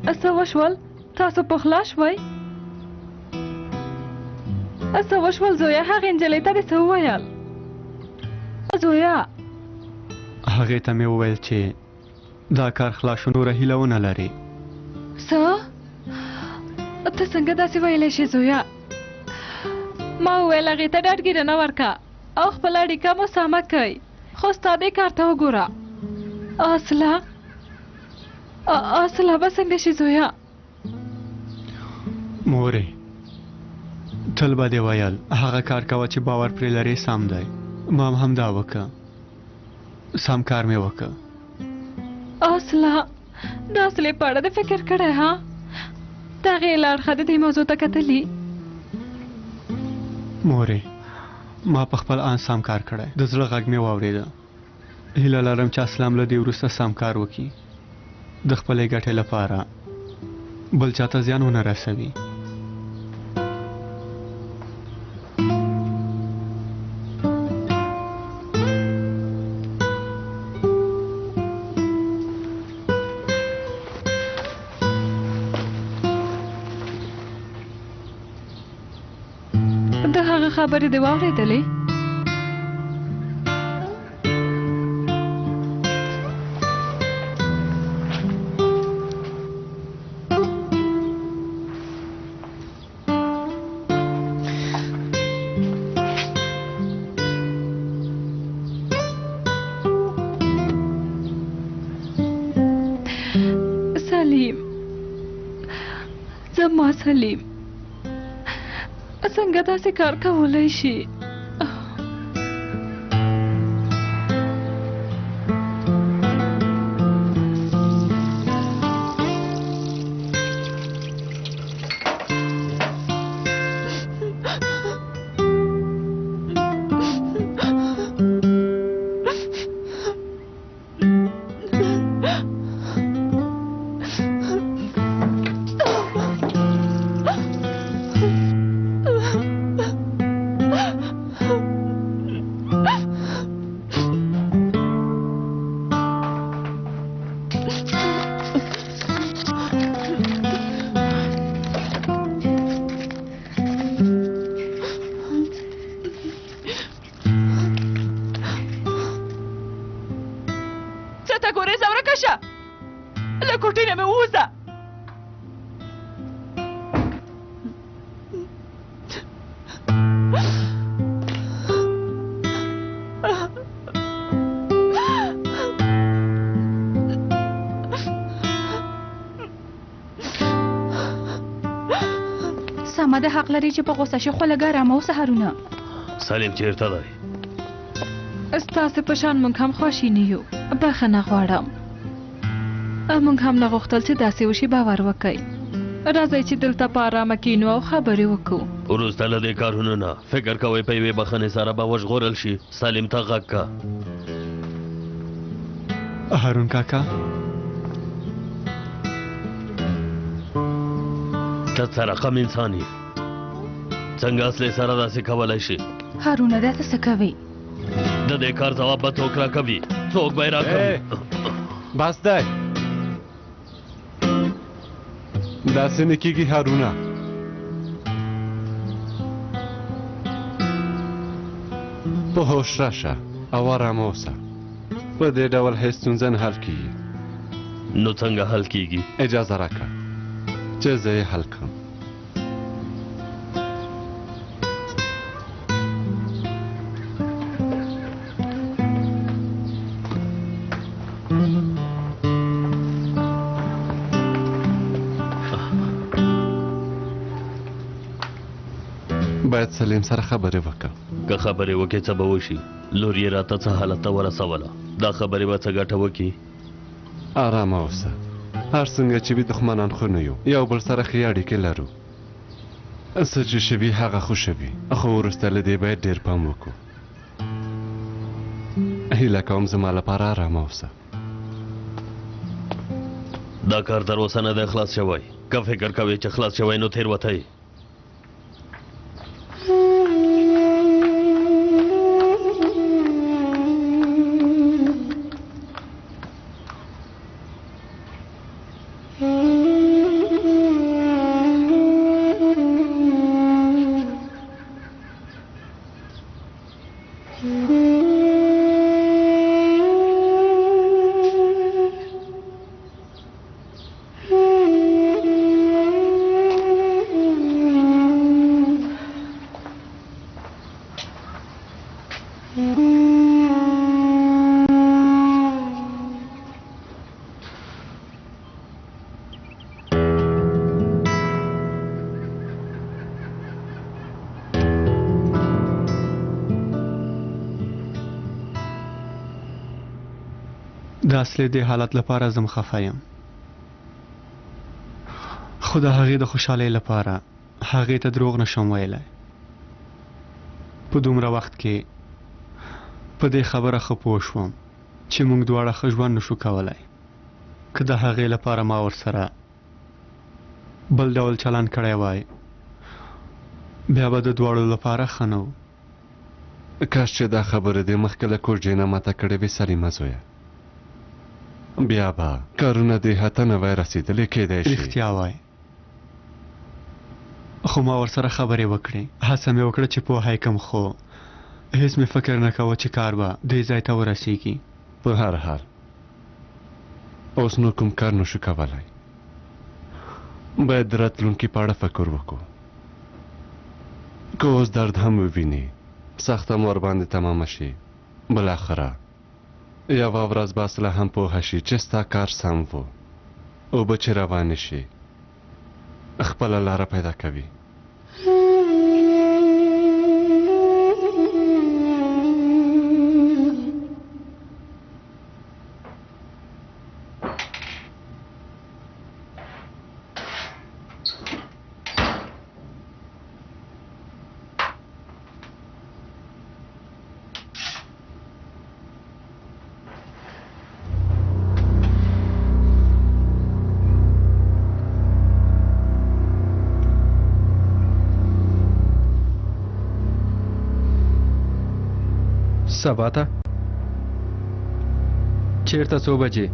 څه وشول؟ تاسو پخلا شوئ؟ څه وشول زویه؟ هغې نجلۍ ته دې څه وویل زویه؟ هغې ته مې وویل چې دا کار خلاص شو، نوره هیله ونه لرې. څه؟ ته څنګه داسې ویلی شې زویه؟ ما وویل هغې ته ډاډګیرنه ورکه او خپله اړیکه مو سمه کړئ، خو ستا دې کار ته وګوره. اصله اصله به څنګه شي زویه؟ مورې تل به دې ویل هغه کار کوه چې باور پرې لرې سم دی. ما هم همدا وکړه، سم کار مې وکړه. اصله د اصلې په اړه دې فکر کړی؟ ها، د هغې له اړخه دې دې موضوع ته کتلي؟ مورې ما په خپل آن سم کار کړی، د زړه غږ مې واورېده. هیله لرم چې اسلام له دې وروسته سم کار وکړي، د خپلې ګټې لپاره بل چاته زیان ونه رسوي. د هغه خبرې دې واورېدلې؟ سلیم، زما سلیم څنګه داسې کار کولی شي؟ څه ته ګورې؟ ځه ورکه شه له کوټې نه مې ووځه. سمه ده، حق لري چې په غوسه شي، خو لږ ارامه اوسه هارونه. سلیم چیرته دی؟ ستاسې په شان موږ هم خواشیني یو، بخښنه غواړم. موږ هم نه غوښتل چې داسې وشي، باور وکړئ. راځئ چې دلته په ارامه کینو او خبرې وکړو. وروسته له دې کارونو نه فکر کوئ په یوې بخښنې سره به وژغورل شي؟ سلیم ته غږ که. هارون کاکا، ته څه رقم انسان یې؟ څنګه اصلې سره داسې کولی شي؟ هارونه دا ته څه کوې؟ د دې کار ځواب به څوک راکوي؟ څوک به یې راکوي؟ بس دی، داسې نه کېږي هارونه. په هوښ راشه او ارامه اوسه. په دې ډول هېڅ ستونزه نه حل کېږي. نو څنګه حل کېږي؟ اجازه راکړه چې زه یې حل کړم. باید سلیم سره خبرې وکړم. که خبرې وکړې څه به وشي؟ لور یې راته څه حالت ته ورسوله، دا خبرې به څه ګټه وکړي؟ ارامه اوسه، هر څنګه چې وي دښمنان خو نه یو، یو بل سره ښې اړیکې لرو. څه چې شوي هغه خو شوي، خو وروسته له دې باید ډېر پام وکړو. هیله کوم زما لپاره ارامه اوسه. دا کار تر اوسه نه دی خلاص شوی. که فکر کوې چې خلاص شوی نو تېروتی. د اصلي دې حالت لپاره زم خفه یم، خو د هغې د خوشحالۍ لپاره هغې ته دروغ نشم ویلی. په دومره وخت کې په دې خبره ښه پوه شوم چې موږ دواړه ښه ژوند نشو کولی. که د هغې لپاره ما ورسره بل ډول چلند کړی وای، بیا به د دواړو لپاره ښه نه و. کاش چې دا خبره دې مخکې له کوژدې نه ماته کړې وي سلیمه زویه، بیا به کارونه دې حد ته نه وای رسېدلي. کېدای شي رښتیا وای، خو ما ورسره خبرې وکړې، هڅه مې وکړه چې پوه یې کړم، خو هیڅ مې فکر نه کاوه چې کار به دې ځای ته ورسیږي. په هر حال اوس نو کوم کار نشو کولی، باید د راتلونکي په اړه فکر وکړو. که اوس درد هم وویني، سخته هم ورباندې تمامه شي، بالاخره یوه ورځ به اصله هم پوهه شي چې ستا کار سم و. اوبه چې روانې شي خپله لاره پیدا کوي. سبا ته چیرته څو بجې؟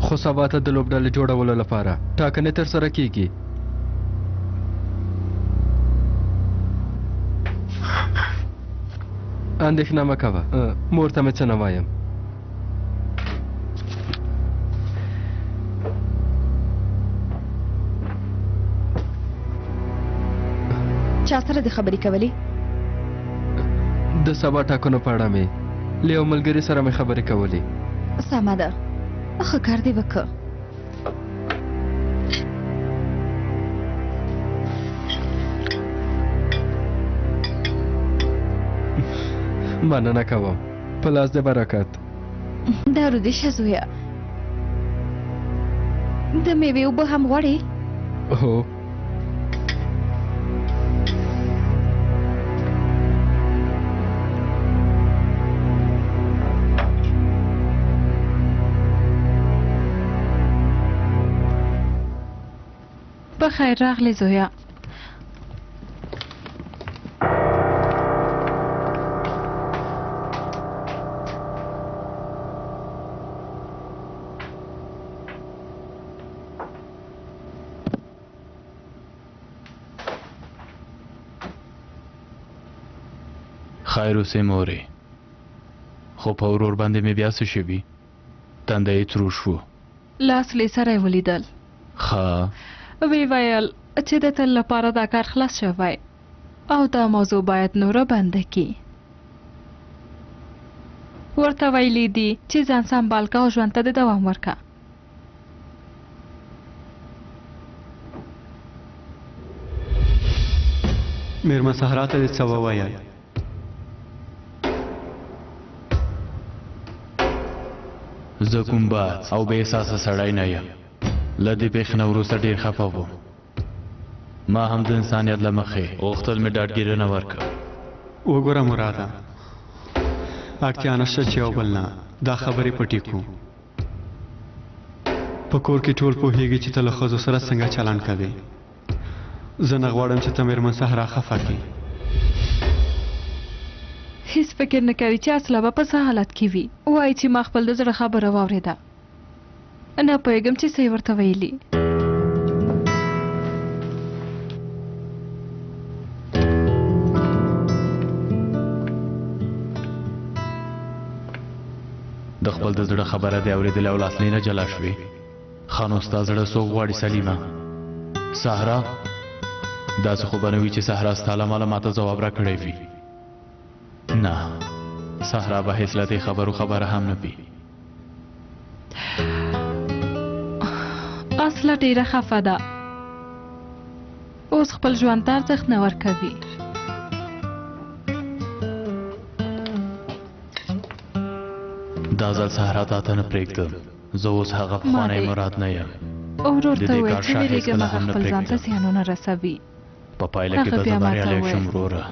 خو سبا ته د لوبډلې جوړولو لپاره ټاکنې ترسره کیږي. اندېښنه مه کوه، مور ته مې څه نه وایم. چا سره دې خبرې کولې؟ د سبا ټاکنو په اړه مې له یو ملګري سره مې خبرې کولې. سمه ده، ښه کار دې وکړ. مننه کوم، په لاس دې برکت. دارو دې شه زویه. د میوې اوبه هم غواړې؟ هو. په خیر راغلې زویه. خیر اوسې مورې، خو په ورور باندې مې بیا څه شوي؟ تندی یې تروش و. له اصلي سره یې ولیدل. ښه. ویې ویل چې د تل لپاره دا کار خلاص شوی او دا موضوع باید نوره بنده کړي. ورته ویلي دي چې ځان سمبال که او ژوند ته د دوام ورکه. میرمن صحرا ته دې څه وویل؟ زه کوم بد او بې احساسه سړی نه یم. له دې پېښې نه وروسته ډېر خفه وم. ما هم د انسانیت له مخې غوښتل مې ډاډګیرنه ورکړم. وګوره مراده، اړتیا نشته چې یو بل نه دا خبرې پټې کړو. په کور کې ټول پوهیږي چې ته له ښځو سره څنګه چلند کوې. زه نه غواړم چې ته میرمن صحرا خفه کړې. هیڅ فکر نه کوي چې اصله به په څه حالت کې وي. وایي چې ما خپل د زړه خبره واورېده، نه پوهېږم چې څه یې ورته ویلي. د خپل د زړه خبره دې اورېدلې او له اصلي نه جلا شوې. ښه نو ستا زړه څوک غواړي سلیمه؟ صحرا؟ داسې خو به نه وي چې صحرا ستا له امله ماته ځواب راکړی وي. نه، صحرا به هېڅ له دې خبرو خبره هم نه وي. اصله ډېره خفه ده، اوس خپل ژوند ته ارزښت نه ورکوي. دا ځل صحرا تا ته نه پرېږدم. زه اوس هغه ما پخوانی دې مراد نه یم. ورور د ته دې وویل کار چې شا وېرېږم هېڅکله هغه هم نه خپل ځان ته پرېږدم. زیانونه رسوي. په پایله کې هغه به زه بیا ما ته بریالی شم وویل. وروره.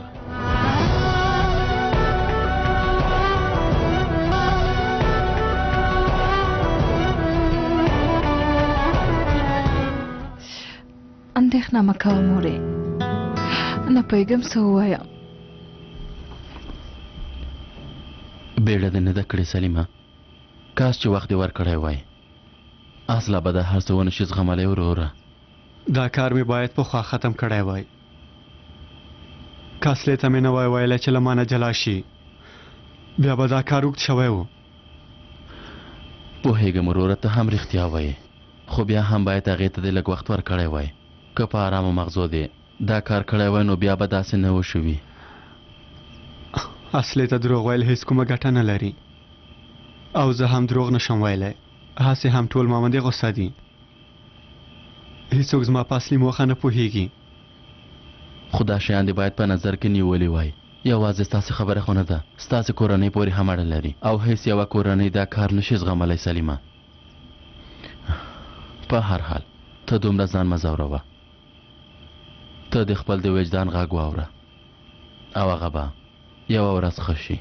اندېښنه مه کوه مورې، نه پوهېږم څه ووایم. بیړه دې نه ده کړې سلیمه، کاش چې وخت دې ورکړی وای. اصلا به دا هر څه ونه شي زغملی وروره. دا کار مې باید پخوا ختم کړی وای. که اصلې ته مې نه وای ویلی چې له ما نه جلا شي، بیا به دا کار اوږد شوی و. پوهېږم وروره، ته هم رښتیا وایې، خو بیا هم باید هغې ته دې لږ وخت ورکړی وای. که په ارامو مغزو دې دا کار کړی وای نو بیا به داسې نه و شوي. اصلې ته دروغ ویل هېڅ کومه ګټه نه لري او زه هم دروغ نه شم ویلی. هسې هم ټول ما باندې غوسه دي. هیڅوک زما په اصلي موخه نه پوهیږي. خو دا شیان دې باید په نظر کې نیولي وای. یوازې ستاسې خبره خو نه ده، ستاسې کورنۍ پورې هم اړه لري او هیڅ یوه کورنۍ دا کار نشي زغملی سلیمه. په هر حال ته دومره ځان مه ځوروه. ته د خپل د وجدان غږ واوره او هغه به یوه ورځ ښه شي.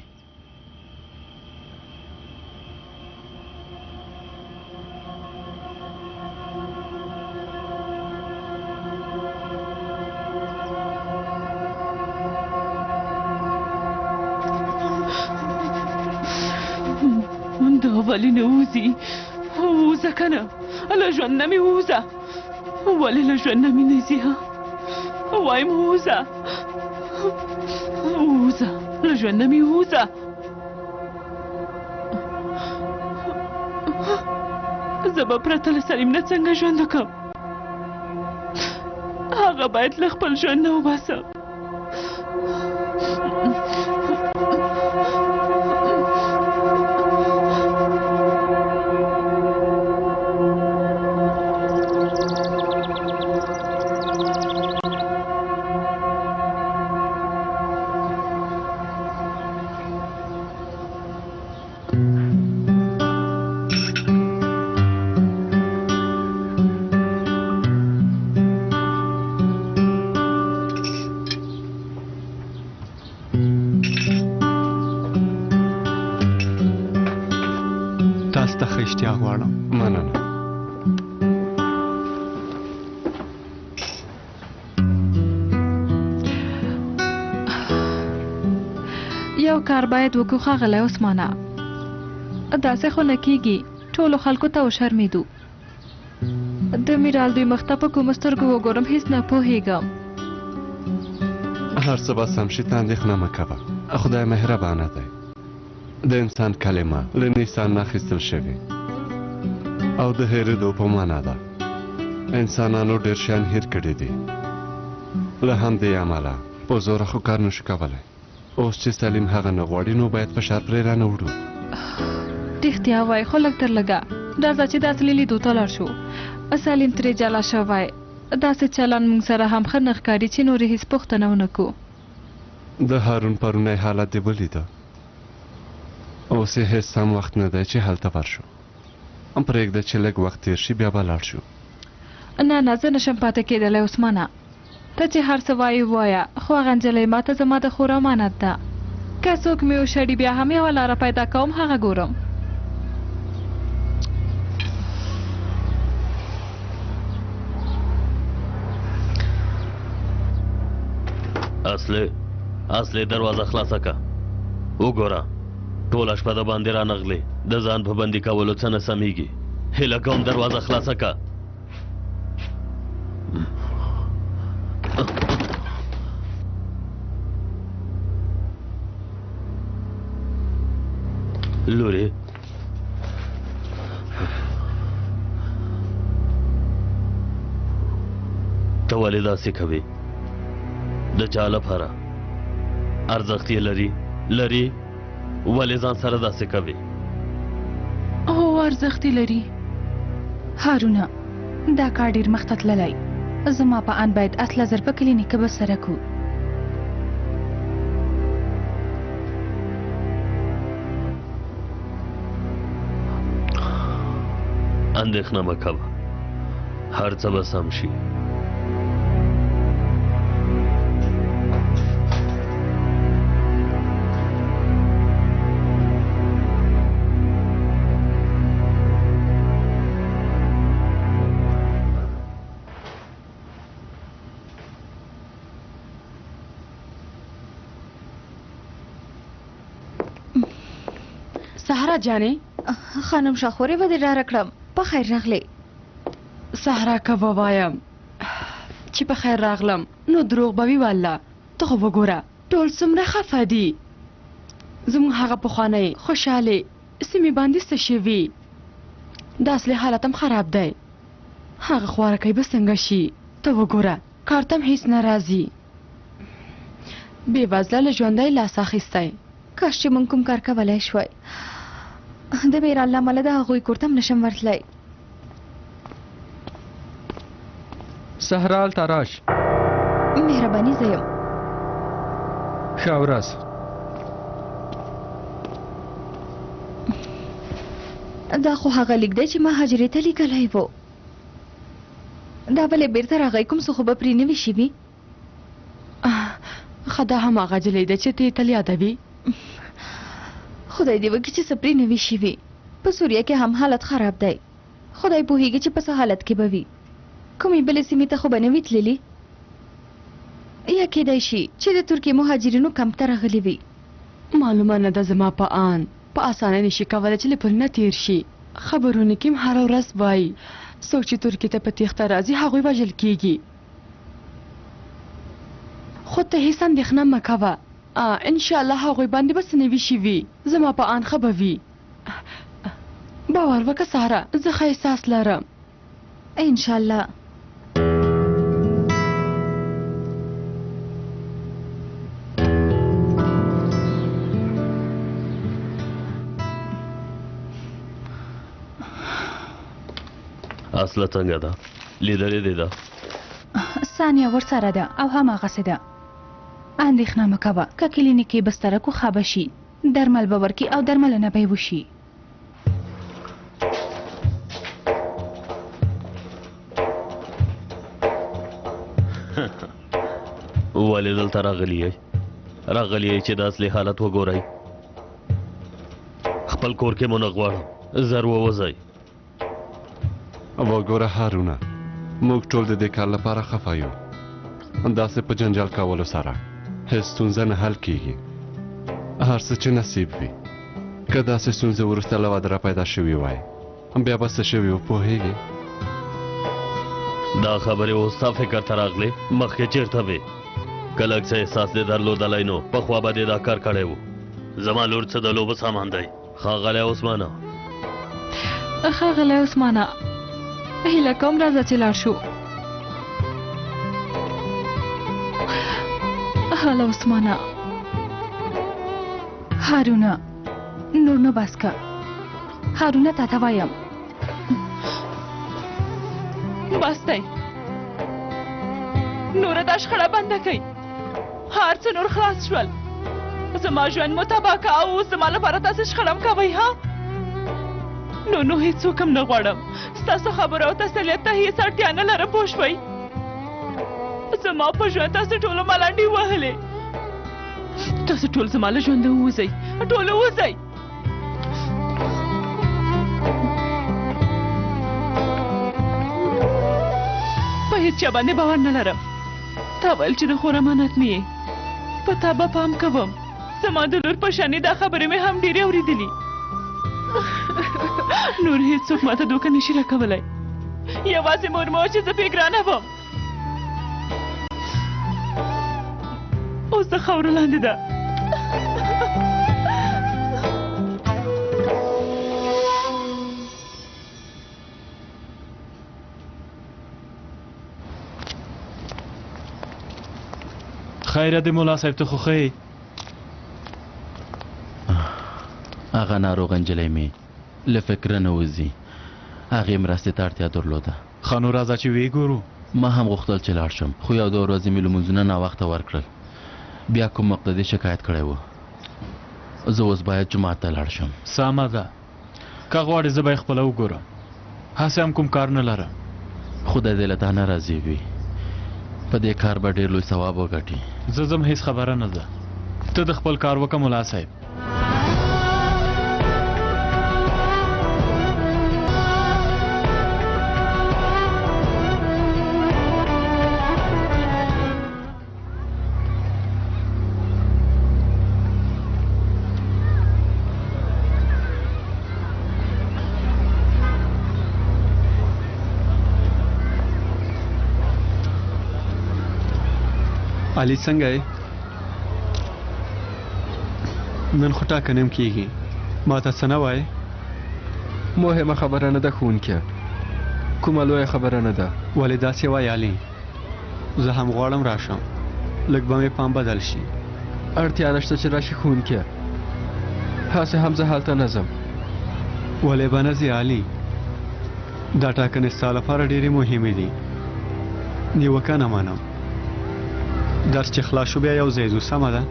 دا ولې نه وځي؟ ووځه که نه، له ژوند نه مې ووځه. ولې له ژوند نه مې نه ځي؟ ها وایم ووځه، ووځه، له ژوند نه مې ووځه. زه به پرته له سلیم نه څنګه ژوند وکړم؟ هغه باید له خپل ژوند نه وباسم. تاسو ته ښه اشتها غواړم. مننه. یو کار باید وکړو ښاغلی عثمانه، داسې خو نه کیږي ټولو خلکو ته وشرمېدو. د میرال دوی مخ ته په کومو سترګو وګورم هیڅ نه پوهېږم. هر څه به سم شي، ته اندېښنه مه کوه. خدای مهربانه دی. د انسان کلمه له نیسان نه اخیستل شوې او د هېرېدو په معنا ده. انسانانو ډېر شیان هېر کړي دي. له همدې امله په زوره خو کار نشو کولی. اوس چې سلیم هغه نه غواړي نو باید فشار پرې رانه وړو. رښتیا وایې، خو لږ تر لږه راځه چې د اصلي لیدو ته لاړ شو. سلیم ترې جلا شوی، داسې چلند موږ سره هم ښه نه ښکاري چې نور یې هیڅ پوښتنه ونه کړو. د هارون پرونی حالت دې ولیده. اوس یې هیڅ سم وخت نه دی چې هلته ورشو. پرېږده چې لږ وخت تېر شي بیا به لاړ شو. نه نه، زه نشم پاتې کېدلی عثمانه. ته چې هر څه وایې ووایه، خو هغه نجلۍ ماته زما د خور امانت ده. که څوک مې وشړي بیا هم یوه لاره پیدا کوم، هغه ګورم. اصلي اصلي دروازه خلاصه که. وګوره ټوله شپه د باندې رانغلې، د ځان په بندي کولو څه نه سمېږي. هیله کوم دروازه خلاصه که. لورې ته ولې داسې کوې؟ د چا لپاره؟ ارزښت یې لري؟ لري؟ ولې ځان سره داسې کوې؟ هو ارزښت یې لري. هارونه دا کار ډېر مخته تللی. زما په اند باید اصله زر په کلینیک کې بسره کړو. اندېښنه مه کوه، هر څه به سم شي. سهرا جانې. خانم شاخورې به دې ډاره کړم، په خیر راغلې. سهرا که ووایم چې په خیر راغلم نو دروغ به وي والله. ته خو وګوره ټول څومره خفه دي. زموږ هغه پخوانۍ خوشحالې سیمې باندې څه شوي؟ د اصلي حالت هم خراب دی. هغه خوارکی به څنګه شي؟ ته وګوره کار ته هم هیڅ نه راځي. بېوزله له ژونده یې لاس اخیستی. کاش چې موږ کوم کار کولای شوای. د میران له امله د هغوی کور ته هم نشم ورتلی. صحرا هلته راش. مهرباني زه یم. ښه ورځ. دا خو هغه لیک دی چې ما حجرې ته لیکلی و. دا ولې بیرته راغی؟ کوم څه خو به پرې نه وي شوي؟ ښه دا هماغه جلۍ ده چې ته یې تل یادوي. خدای دې وکړي چې څه پرې نه وي شوي. په سوریه کې هم حالت خراب دی. خدای پوهیږي چې په څه حالت کې به وي. کومې بلې سیمې ته خو به نه وي تللي؟ یا کیدای شي چې د ترکیې مهاجرینو کمپ ته راغلي وي. معلومه نه ده. زما په آن په اسانۍ نشي کولی چې له پل نه تیر شي. خبرونو کې هم هره ورځ وایي څوک چې ترکیې ته په تیښته راځي هغوی وژل کیږي. خو ته هیڅ اندېښنه مه کوه، انشاءالله هغوی باندې به څه نه وي شوي. زما په آن ښه به وي. باور وکړه ساره، زه ښه احساس لرم. انشاءالله. اصله څنګه ده؟ لیدلې دې ده؟ ثانیه ورسره ده او هماغسې ده. اندېښنه مه کوه، که کلینیک کې بستره کو ښه به شي. درمل به ورکړي او درملنه به یې وشي. ولې دلته راغلي یئ؟ راغلي یئ چې د اصلي حالت وګورئ. خپل کور کې مو نه غواړم، زر ووځئ. وګوره هارونه، موږ ټول د دې کار لپاره خفه یو. داسې په جنجال کولو سره هېڅ ستونزه نه حل کیږي. هر څه چې نصیب وي. که داسې ستونزې وروسته له واده را پیدا شوي وای، بیا به څه شوي و پوهېږې؟ دا خبرې اوس ستا فکر ته راغلې؟ مخکې چېرته وې؟ که لږ څه احساس دې درلودلی نو پخوا به دې دا کار کړی و. زما لور څه د لوبو سامان دی. ښاغلی عثمانه. ښاغلی عثمانه، هیله کوم راځه چې لاړ شو. هله عثمانه. هارونه نور نو بس که. هارونه تا ته وایم. بس دی، نوره دا شخړه بنده کړئ. هر څه نور خلاص شول. زما ژوند مو تباه که او اوس زما لپاره تاسې شخړه هم کوئ. ها نو نو هېڅوک هم نه غواړم. ستاسو خبرو او تسلیت ته هېڅ اړتیا نه لرم، پوه شوئ؟ زما په ژوند تاسې ټولو ملنډې وهلې. تاسو ټول زما له ژونده ووځئ، ټول ووځئ. په هېڅ چا باندې باور نه لرم. تا ویل چې د خور امانت مې یې، په تا به پام کوم. زما د لور په شانې دا خبرې مې هم ډېرې اورېدلي. نور هېڅوک ماته دوکه نشي راکولی. یوازې مور مې وه چې زه پرې ګرانه وم. اوس د خاورو لاندې ده. خیره دې ملا صاحب، ته خو ښه یې؟ هغه ناروغه نجلۍ مې له فکره نه وځي. هغې مرستې ته اړتیا درلوده. ښه نو راځه چې ویې ګورو. ما هم غوښتل چې لاړ شم، خو یو دوه ورځې مې لمونځونه ناوخته ورکړل. بیا کوم مقتدي شکایت کړی و. زه اوس باید جومات ته لاړ شم. سمه ده، که غواړې زه به یې خپله وګورم. هسې هم کوم کار نه لرم. خدای دې له تا نه راضي وي، په دې کار به ډېر لوی ثواب وګټي. زه ځم، هیڅ خبره نه ده، ته د خپل کار وکړه ملا صاحب. علي څنګه یې؟ نن خو ټاکنې هم کېږي، ما ته څه نه وایې؟ مهمه خبره نه ده ښوونکیه، کومه لویه خبره نه ده. ولې داسې وایې علي؟ زه هم غواړم راشم، لږ به مې پام بدل شي. اړتیا نشته چې راشي ښوونکیه، هسې هم زه هلته نه ځم. ولې به نه ځې علي؟ دا ټاکنې ستا لپاره ډېرې مهمې دي، نیوکه نه منم. درس چې خلاص شو بیا یو ځای ځو، سمه ده؟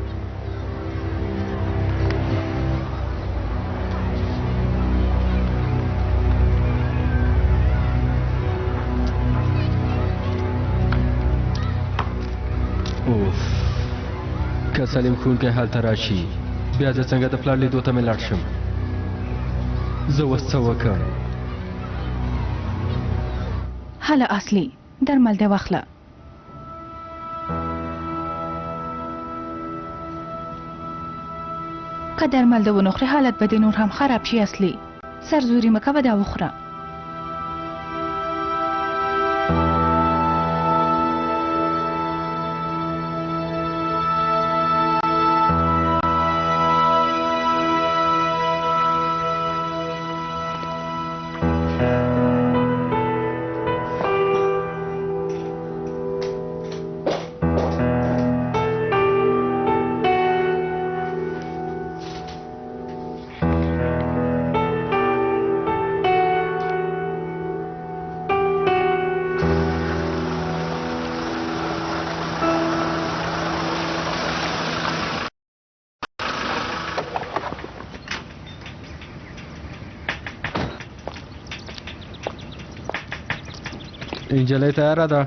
اوف، که سلیم ښوونکی هلته راشي بیا زه څنګه د پلار لیدو ته مې لاړ شم؟ زه اوس څه وکړم؟ هله اصلي درمل دې واخله. که درمل د ونه خورې حالت به دې نور هم خراب شي. اصلي سرزوري مه کوه، دا وخوره. نجلۍ تیاره ده؟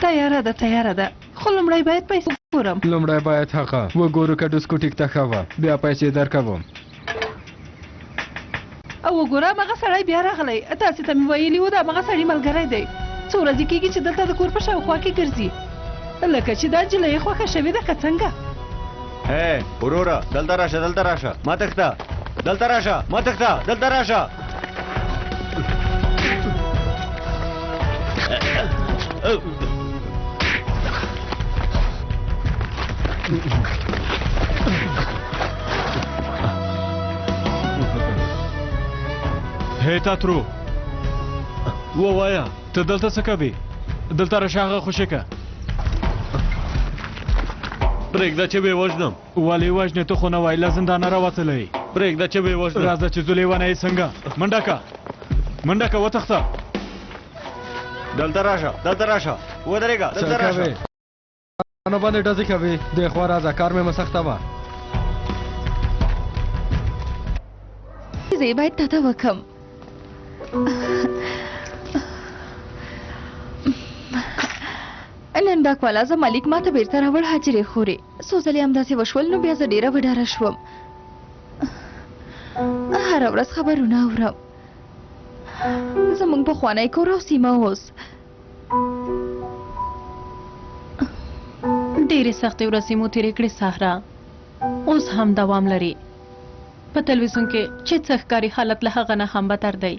تیاره ده، تیاره ده، خو لومړی باید پیسې وګورم. لومړی باید هغه وګورو که ډسکوټیک ته ښه وه، بیا پیسې درکوم. او وګوره هماغه سړی بیا راغلی. تاسې ته مې ویلي وو د هماغه سړي ملګری دی. څو ورځې کېږي چې دلته د کور په شاوخوا کې ګرځي، لکه چې دا نجلۍ یې خوښه شوې ده که څنګه؟ هی وروره، دلته راشه، دلته راشه، مه تښته، دلته راشه، مه تښته، دلته راشه. هی تاترو، ووایه ته دلته څه کوې؟ دلته راشه، هغه خوشې که. پرېږده چې ویې وژنم. ولې وژنې؟ ته خو نه وای له زندانه راوتلی. پرېږده چې ویې وژنم. راځه چې ځو، لیونی یې څنګه؟ منډه که، منډه که، وتښته. دلته راشه، دلته راشه، ودرېږه، څه دلته راشه. کوې؟ نو باندې ډزې کوې؟ دې خوا راځه، کار مې مه سختوه. زه یې باید تاته وکم. نن ډاکوالا زما لیک ماته بیرته راوړ. حاجرې خورې، څو ځلې همداسې وشول، نو بیا زه ډېره وډاره شوم. هره ورځ خبرونه اورم. زموږ پخوانی کور او سیمه اوس ډېرې سختې ورځې مو تېرې کړې صحرا، اوس هم دوام لري. په تلویزیون کې چې څه ښکاري حالت له هغه نه هم بدتر دی.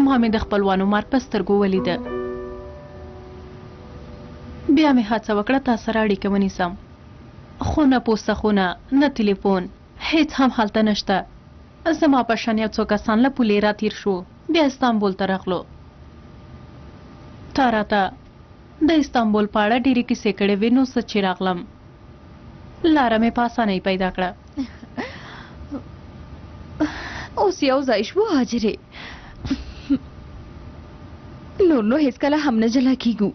ما مې د خپلوانو مرګ په سترګو ولیده. بیا مې هڅه وکړه تا سره اړیکه ونیسم، خو نه پوسته خونه، نه تلیفون، هیڅ هم هلته نشته. زما په شان یو څو کسان له پولې راتیر شو، بیا استانبول ته راغلو. تا راته د استانبول په اړه ډېرې کیسې کړې وې، نو زه چې راغلم لاره مې په اسانۍ پیدا کړه. اوس یو ځای شوو هاجرې، نور نو هیڅکله هم نه جلا کیږو.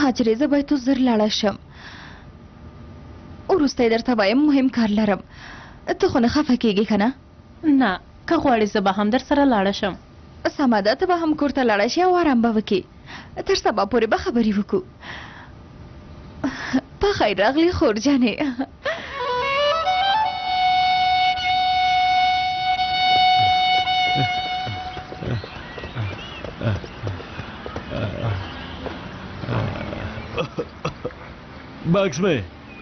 هاجرې، زه باید اوس زر لاړه شم. وروسته یې درته وایم، مهم کار لرم. ته خو نه خفه کېږې که نه؟ نه، که غواړې زه به هم درسره لاړه شم. سمه ده، ته به هم کور ته لاړه شې او ارام به وکړې. تر سبا پورې به خبرې وکړو. په خیر راغلې خور جانې. بکس مې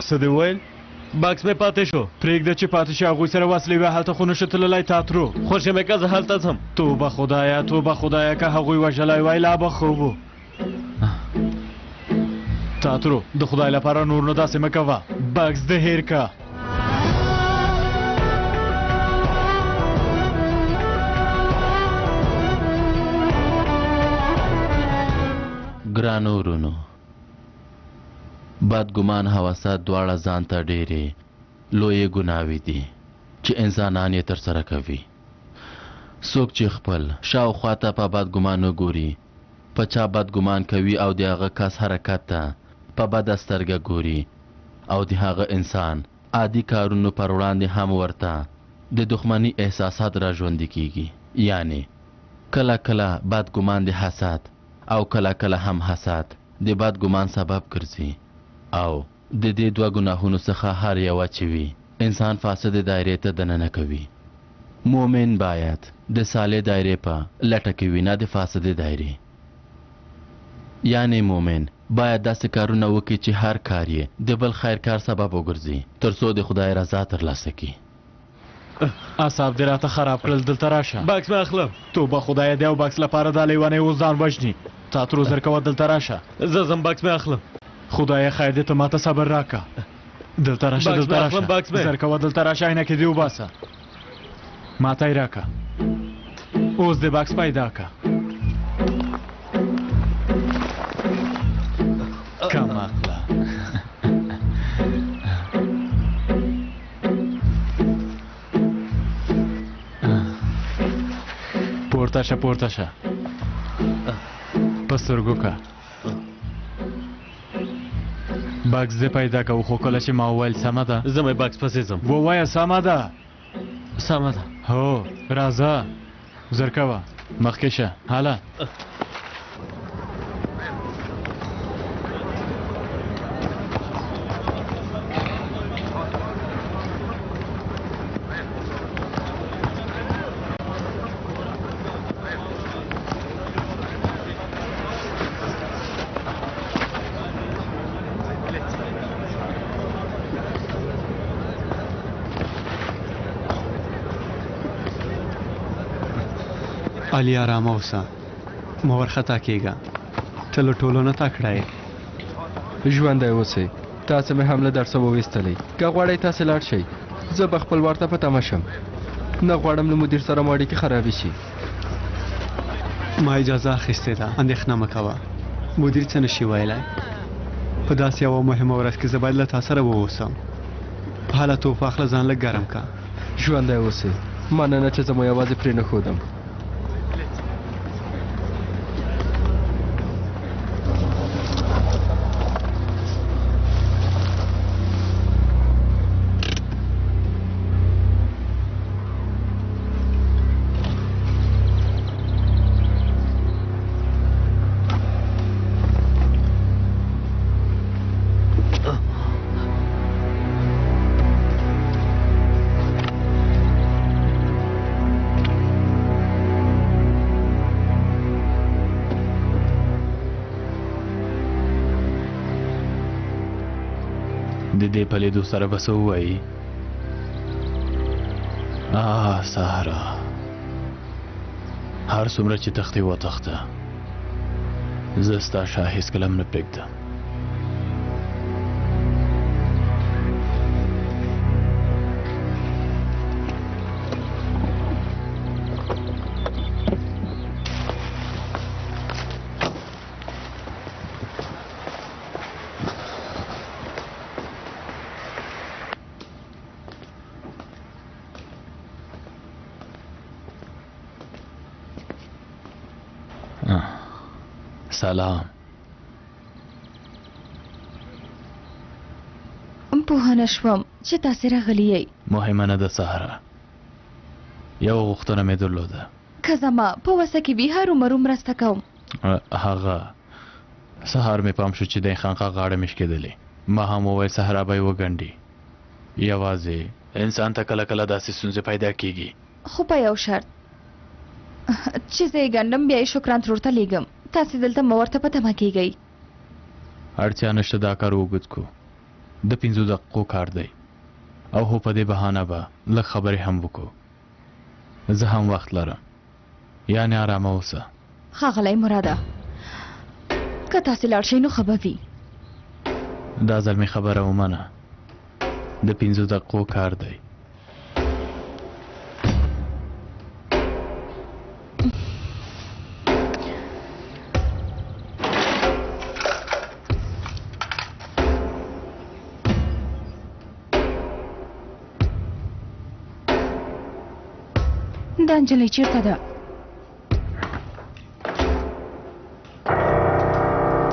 څه دې وویل؟ بکس مې پاتې شو. پرېږده چې پاتې شي، هغوی سره وسلې وې، هلته خو نشو تللی. تاترو خوشې مې که، زه هلته ځم. توبه خدایه، توبه خدایه، که هغوی وژلی وای لا به ښه وو. تاترو د خدای لپاره نور نو داسې مه کوه، بکس دې هېر که. ګرانو ورونو، بدګمان حواسات دواړه ځان ته ډېرې لویې ګناوې دي چې انسانان یې ترسره کوي. څوک چې خپل شاوخوا ته په بدګمان وګوري، په چا بدګمان کوي او د هغه کس حرکت ته په بده سترګه ګوري او د هغه انسان عادي کارونو پر وړاندې هم ورته د دښمني احساسات را ژوندي کېږي. یعنې کله کله بدګمان د حسد او کله کله هم حسد د بد ګمان سبب ګرځي او د دې دوه ګناهونو څخه هر یوه چې وي انسان فاسدې دایرې ته دننه کوي. مؤمن باید د صالح دایرې په لټه کې وي نه د فاسدې دایرې. یعنې مؤمن باید داسې کارونه وکړي چې هر کار یې د بل خیر کار سبب وګرځي تر څو د خدای رضا ترلاسه کړي. اعصاب دې راته خراب کړل، دلته راشه. بکس مې اخلم. توبه خدایه، د یو بکس لپاره دا لیونی اوس ځان وژني. تا ترو زر کوه، دلته راشه. زه ځم، بکس مې اخلم. خدایه خیر دې، ته ماته صبر راکه. دلته راشه، دلته راشه، زر کوه، دلته راشه. عینکې دې وباسه، ماته یې راکه. اوس دې بکس پیدا که. کم اخله. پورته شه، پورته شه، په سترګو که. بکس دې پیدا که. خو کله چې ما وویل سمه ده، زه مې بکس پسې ځم. ووایه سمه ده. سمه ده. هو راځه، زر کوه، مخکې شه. هله. علي آرامه اوسه، مه ورخطا کېږه، ته له ټولو نه تکړه یې. ژوندی اوسئ، تاسې مې هم له درسه وویستلئ. که غواړئ تاسې لاړ شئ، زه به خپل وار ته په تمه شم. نه غواړم له مدیر سره مو اړیکې خرابې شي. ما اجازه اخیستې ده، اندېښنه مه کوه، مدیر څه نشي ویلی. په داسې یوه مهمه ورځ کې زه باید له تا سره واوسم. هله توپ واخله، ځان لږ ګرم که. ژوندی اوسئ، مننه چې زه مو یوازې پرېنښودم. د دې په لیدو سره به څه ووایي؟ آه سهرا، هر څومره چې تښتې وتښته، زه ستا شا هېڅکله هم نه پرېږدم. سلام. پوه نه شوم چې تاسې راغلي یئ. مهمه نه ده سهره، یوه غوښتنه مې درلوده. که زما په وسه کې وي هرومرو مرسته کوم. هغه سهار مې پام شو چې د خانقاه غاړه مې شکېدلې. ما هم وویل صحرا به یې وګنډي. یوازې انسان ته کله کله داسې ستونزې پیدا کېږي. خو په یو شرط، چې زه یې ګنډم بیا یې شکران ترور ته لېږم. تاسې دلته مه ورته په تمه کېږئ. اړتیا نشته دا کار اوږد کړو، د پنځو دقیقو کار دی او هو په دې بهانه به لږ خبرې هم وکړو. زه هم وخت لرم، یعنې ارامه اوسه. ښاغلی مراده، که تاسې لاړ شئ نو ښه به وي. دا ځل مې خبره ومنه، د پنځو دقیقو کار دی. دا نجلۍ چېرته ده؟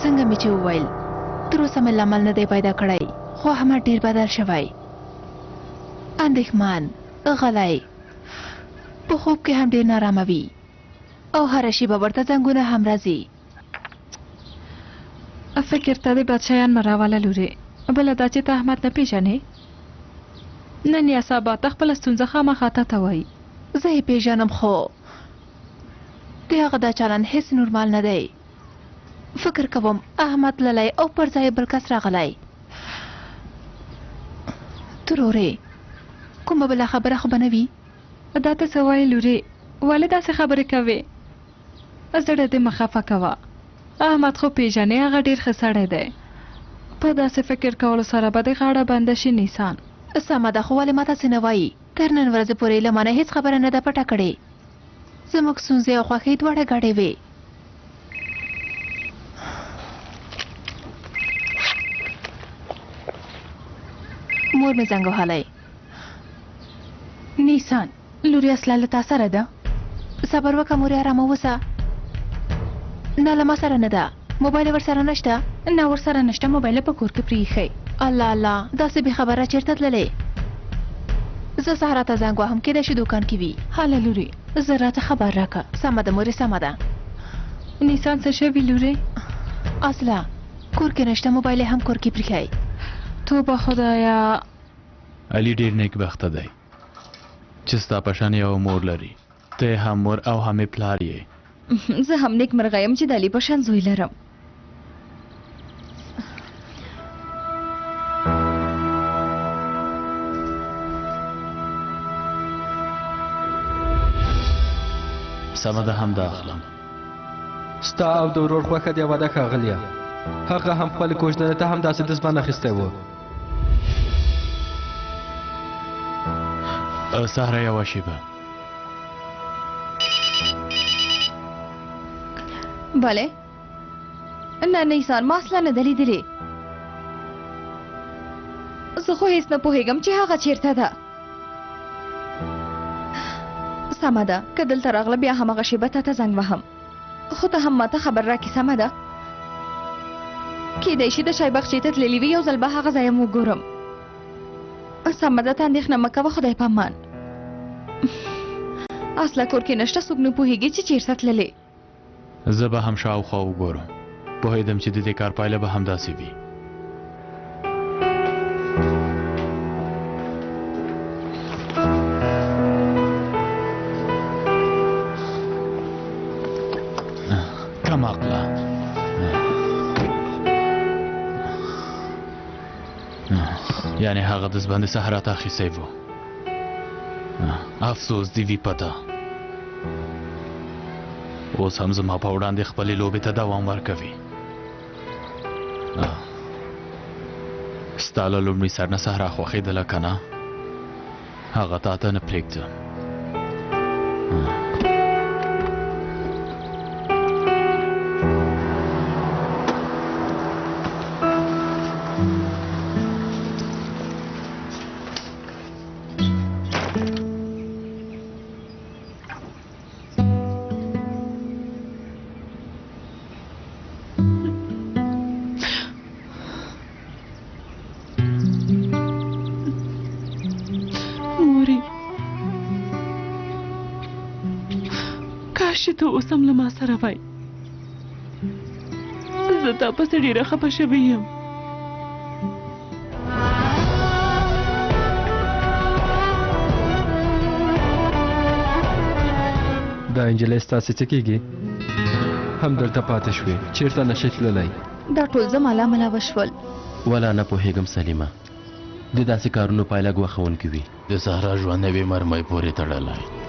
څنګه مې چې وویل، تر اوسه مې لامل نه دی پیدا کړی، خو احمد ډېر بدل شوی، اندېښمن، غلی، په خوب کې هم ډېر نارامه وي او هره شېبه ورته زنګونه هم راځي. فکر ته دې بد شیان مه راوله لورې. بله دا چې ته احمد نه پېژنې، نن یا سبا ته خپله ستونزه خامخا تا ته وایي. زه یې پېژنم، خو د هغه دا چلند هېڅ نورمال نه دی. فکر کوم احمد تللی او پر ځای بل کس راغلی. ترورې، کومه بله خبره خو به نه وي؟ دا ته څه وایې لورې؟ ولې داسې خبرې کوې؟ زړه دې مه خفه کوه. احمد خو پېژنې، هغه ډېر ښه سړی دی. په داسې فکر کولو سره به دې غاړه بنده شي نیسان. سمه ده، خو ولې ماته څه نه وایي؟ تر نن ورځې پورې له مانه هېڅ خبره نه ده پټه کړې. زموږ ستونزې او خوښۍ دواړه ګډې وې. مور مې زنګ وهلی. نیسان، لورې اصله له تا سره ده؟ صبر وکړه مورې، ارامه اوسه. نه، له ما سره نه ده. موبایل یې ورسره نشته؟ نه، ورسره نشته، موبایل یې په کور کې پرېیښی. الله الله، داسې بې خبره چېرته تللې؟ زه سهرا ته زنګ وهم، کېدای شي دوکان کې وي. هله لورې، زه راته خبر راکړه. سمه ده مورې، سمه ده. نیسان څه شوي لورې؟ اصله کور کې نشته، موبایل یې هم کور کې پرېښی. توبه خدایه. علي ډېر نېکبخته دی چې ستا په شان یوه مور لري. ته یې هم مور او هم یې پلار یې. زه هم نېکمرغه یم چې د علي په شان زوی لرم. سمه ده، همدا اخلم. ستا او د ورور خوښه دې وده ښاغلیه. هغه هم خپلې کوژدنې ته همداسې دستبند اخیستی و. سهره یوه شېبه. بله، نه نیسان، ما اصلا نه ده لیدلې. زه خو هېڅ نه پوهېږم چې هغه چېرته ده. سمه ده، که دلته راغله بیا هماغه شېبه تا ته زنګ وهم، خو ته هم ماته خبر راکړې. سمه ده؟ کېدای شي د چای باغچې ته تللي وي، یو ځل به هغه ځای هم وګورم. سمه ده، ته اندېښنه مه کوه، خدای په امان. اصله کور کې نشته، څوک نه پوهېږي چې چېرته تللې. زه به هم شاوخوا وګورم. پوهېدم چې د دې کار پایله به همداسې وي. کم عقله. یعنې هغه دستبند صحرا ته اخیستی و. افسوس دې وي پته. اوس هم زما په وړاندې خپلې لوبې ته دوام ورکوي. ستا له لومړي سر نه صحرا خوښېدله که نه؟ هغه تا ته نه پرېږدم. چې ته اوس هم له ما سره وای. زه تا پسې ډېره خفه شوې یم. دا نجلۍ ستاسې څه کېږي؟ همدلته پاتې شوې، چېرته نه شې تللی. دا ټول زما له امله وشول. ولا نه پوهېږم سلیمه، د داسې کارونو پایله ګواښونکې وي. د صحرا ژوند یوې مرمۍ پورې تړلی.